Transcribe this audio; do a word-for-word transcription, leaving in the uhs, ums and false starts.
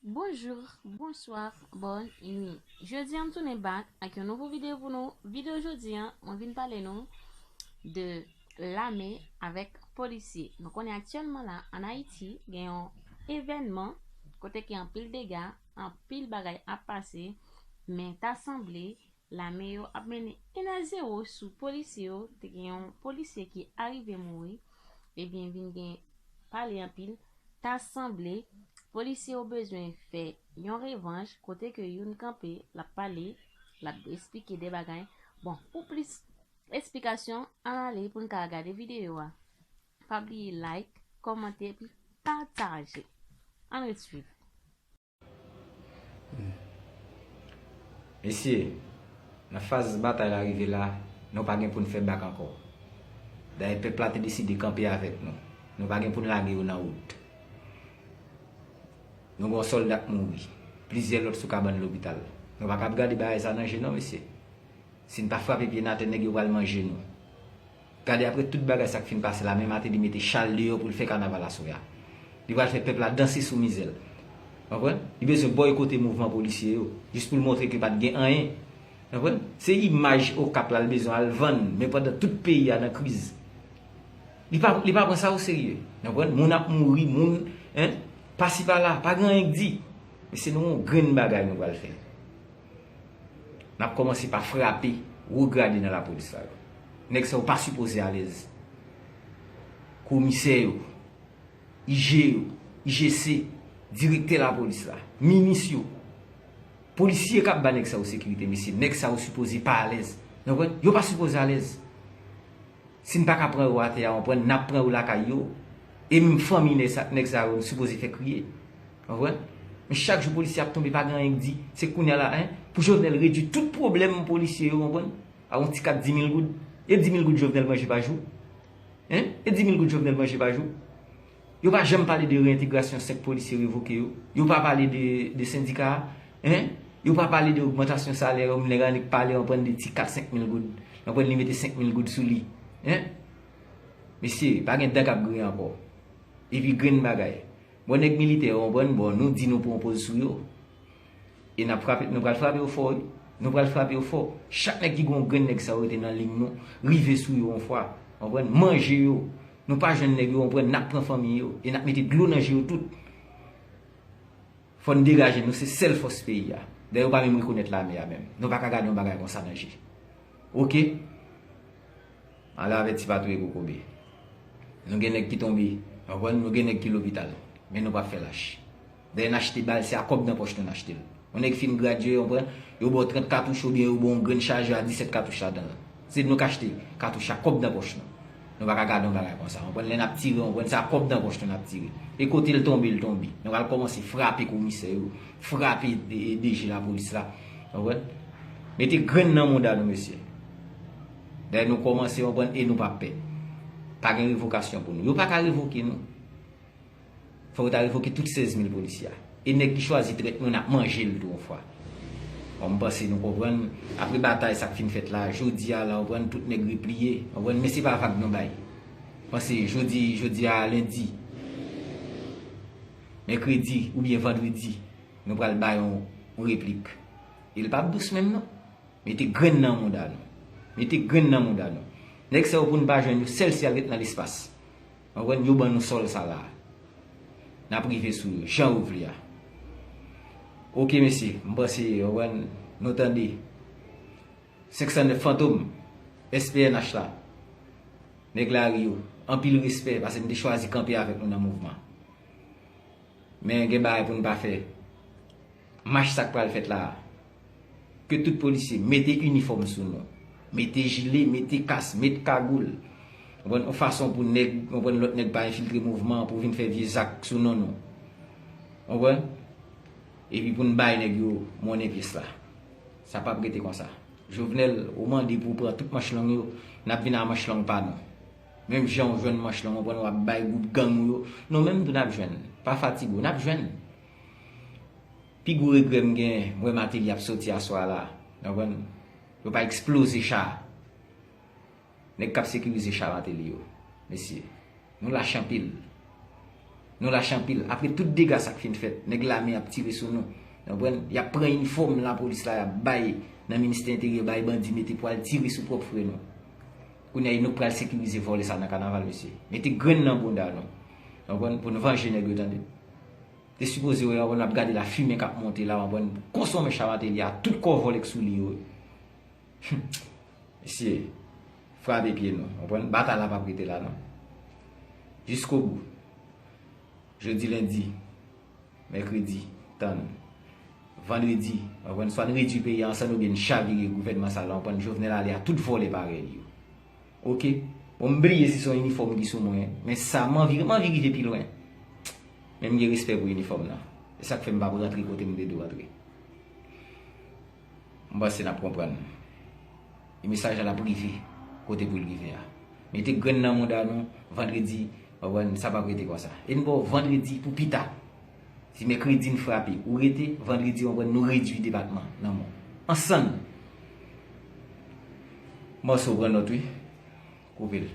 Bonjou, bonswa, bòn nwi. Jodi a m tounen back ak yon nouvo videyo pou nou. Videyo jodi a, mwen vin pale nou de lame avèk polisye. Nou konnen aktyèlman la, ann Ayiti, gen yon evènman kote ke anpil dega, anpil bagay ap pase, men ta sanble lame yo ap mennen en a zewo sou polisye yo. Te gen yon polisye ki arive mouri, ebyen vin gen pale anpil. Ta sanble polisye yo bezwen fè yon revanj kote ke youn kanpe, l ap pale, l ap esplike de bagay. Bon, pou plis esplikasyon, ann ale pou n ka gade videyo a. Pa bliye like, kòmante epi pataje. Ann ret swiv. Mesye, nan faz batay la rive la, nou pa gen pou n fè bak ankò. Dayè pèp la te deside kanpe avèk nou. Nou pa gen pou n lage yo nan wout. Nou gen yon sòlda k mouri. Plizyè lòt sou kabann lopital. Nou pa kab gade bagay sa nan je non mesye. Si n pa frape pye n atè nèg yo pral manje nou. Gade apre tout bagay sa k fin pase la, men Martelly mete chal deyò pou l fè kanaval aswè a. Li pral fè pèp la danse sou mizè l. Konprann? Li bezwen bòykote mouvman polisye yo, jis pou l montre ke pa t gen anyen. Konprann? Se imaj Okap la l bezwen al vann, men pandan tout peyi a nan kriz. Li pa, li pa pran sa oserye. Konprann? Moun ap mouri, moun, en, pasi pala, pa gen anyen k di. Men se nou yon grenn bagay nou pral fè. N ap kòmanse pa frape wo grade nan lapolis la yo. Nèg sa yo pa sipoze alèz. Komisè yo, I G yo, I G C, direktè lapolis la, minis yo, polisye k ap ba nèg sa yo sekirite, mesye, nèg sa yo sipoze pa alèz. Nou konprann? Yo pa sipoze alèz. Si n pa ka pran yo atè a, w konprann, n ap pran yo lakay yo. E menm fanmi nèg sa, nèg sa yo, nou sipoze fè kriye. W konprann? Men chak jou polisye ap tonbe, pa gen anyen k di. Se kounye a la, en, pou Jovenel redui tout pwoblèm polisye yo, w konprann? A yon ti kat di mil goud. E di mil goud Jovenel manje pa jou? En? E di mil goud Jovenel manje pa jou? Yo pa janm pale de reyentegrasyon senk polisye revoke yo. Yo pa pale de, de sendika a. En? Yo pa pale de ogmantasyon salè yo, nèg annik pale anprann de ti kat senk mil goud. Anprann li mete senk mil goud sou li. En? Mesye, pa gen dan k ap griyen ankò. Epi grenn bagay. Bon, nèg militè yo, anprann, bon, nou di nou pran poz sou yo. E n ap frape, nou pral frape yo fò, wi. Nou pral frape yo fò. Chak nèg ki gen yon grenn nèg sa yo rete nan liy nou, rive sou yo yon fwa. Anprann, manje yo. Nou pa jwenn nèg yo, anprann, n ap pran fanmi yo. E n ap mete dlo nan je yo tout. Fò n degaje nou, se sèl fòs peyi a. Dayè yo pa menm rekonèt lame a menm. Nou pa ka gade yon bagay konsa nan je. Oke? Ale avèti pa touye kokobe. Nou gen nèg ki tonbe, w konprann, nou gen nèg ki lopital. Men nou p ap fè lach. Dayè n achte bal, se a kòb nan pòch nou n achte l. Yon nèg fin gradye, w konprann, yo ba w trant katouch oubyen yo ba w yon grenn chajè a disèt katouch ladan l. Se nou k achte katouch a kòb nan pòch nou. Nou pa ka gade yon bagay konsa, w konprann? Lè n ap tire, w konprann, se a kòb nan pòch nou n ap tire. E kote l tonbe, l tonbe. Nou pral kòmanse frape komisè yo, frape D G lapolis la. W konprann? Mete grenn nan mouda nou, mesye. Dayè nou kòmanse, w konprann, e nou p ap pè. Pa gen revokasyon pou nou. Yo pa ka revoke nou. Fò yo ta revoke tout sèz mil polisye a. E nèg ki chwazi trèt nou, n ap manje l tou yon fwa. Bon, m panse nou konprann. Apre batay sa k fin fèt la, jodi a la, w konprann, tout nèg repliye. W konprann, men se pa vag nou bay. Panse jodi, jodi a lendi, mèkredi oubyen vandredi, nou pral bay yon, yon replik. E l p ap dous menm non. Mete grenn nan mouda nou. Mete grenn nan mouda nou. Nèg sa yo pou n pa jwenn yo, sèl si y al ret nan lespas. W konprann? Yo ban nou sòl sa la. N ap rive sou yo, jan yo vle a. Oke, mesye, m panse, w konprann, nou tande. Senk san nèf Fantom, S P N H la. Nèg lari yo, anpil respè, paske n te chwazi kanpe avèk nou nan mouvman. Men gen bagay pou n pa fè. Mach sa k pral fèt la a. Ke tout polisye mete inifòm sou nou. Mete jile, mete kas, met kagoul. Konprann? Yon fason pou nèg, konprann, lòt nèg pa enfiltre mouvman an pou vin fè vye zak sou non nou. Konprann? Epi pou n bay nèg yo monnen pyès la. Sa p ap rete konsa. Jovenel, ou mande pou w pran tout manch long yo, n ap vin a manch long pa nou. Menm jan w jwenn manch long, w konprann, w ap bay gwoup gang ou yo, nou menm tou n ap jwenn. Pa fatige w, n ap jwenn. Pi gwo regrè m gen, m wè Martelly ap soti aswè a la. W konprann? Yo pa eksploze cha. Nèg k ap sekirize cha Martelly yo. Mesye, nou lach anpil. Nou lache anpil. Apre tout dega sa k fin fèt, nèg lame ap tire sou nou. Ou konprann? Y ap pran inifòm lapolis la, y ap bay nan ministè enteryè, bay bandi mete pou al tire sou pwòp frè nou. Kounye a, nou pral sekirize vòlè sa nan kanaval, mesye. Mete grenn nan bounda nou. Ou konprann? Pou n vanje nèg yo, tande. Te sipoze, w konprann, ap gade lafimen k ap monte la, w konprann, konsonmen Chavatelli a, tout kò vòlè k sou li yo. Mesye, frape pye nou, w konprann, batay la p ap rete la, non. Jiskobou. Jodi lendi, mèkredi, tann. Vandredi, w konprann, swa n redui peyi a ansanm oubyen n chavire gouvènman sa la, w konprann, Jovenel ale a tout vòlè parèy li yo. Oke? Bon, m bliye si se yon inifòm ki sou mwen, men sa, m anvi, m anvi rive pi lwen. Men m gen respè pou inifòm nan. Se sa k fè m p ap rantre kote m te dwe rantre. M panse n ap konprann. E mesaj la ap rive kote pou l rive a. Mete grenn nan mouda nou, vandredi, w konprann, sa p ap rete konsa. E n ba w vandredi pou pita. Si mèkredi n frape, ou rete, vandredi, w konprann, nou redui depatman nan mò. Ansanm. Mòso pran nòt, wi. Koupe l.